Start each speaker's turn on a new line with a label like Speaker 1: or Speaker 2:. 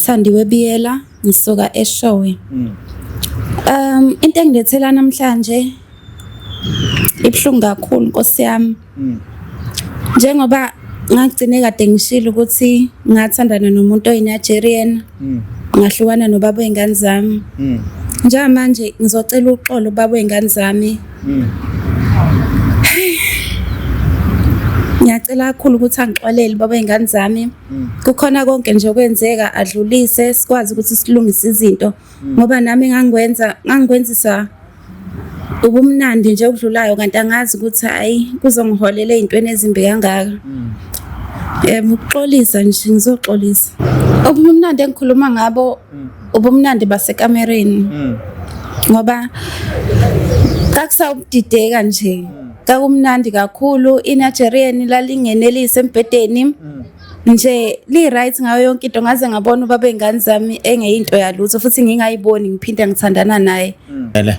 Speaker 1: Thandiwe Biyela, ngisuka eShowe. Into engilethela namhlanje ibuhlungu kakhulu Nkosi yami. Njengoba ngagcine kade ngishilo ukuthi ngathandana nomuntu oyiNigerian, ngahlukana nobaba wey'ngane zami. Njengamanje ngizocela uxolo ubaba wey'ngane zami. Ngiyacela kakhulu ukuthi angixolele ubaba wey'ngane zami. Kukhona konke nje okwenzeka adlulise sikwazi ukuthi silungise izinto ngoba nami ngangikwenza ngangikwenzisa ubumnandi nje okudlulayo kanti angazi ukuthi hayi kuzongiholela ey'ntweni ezimbi kangaka. Yebo, ukuxolisa nje ngizoxolisa. Ubumnandi engikhuluma ngabo ubumnandi basekamereni ngoba kakusawudideka nje kakumnandi kakhulu iNigerian lalingenelise embhedeni nje li-right ngayo yonke into ngaze ngabona ubaba ey'ngane zami engeyinto yalutho futhi ngingayiboni ngiphinde ngithandana naye.
Speaker 2: Ele.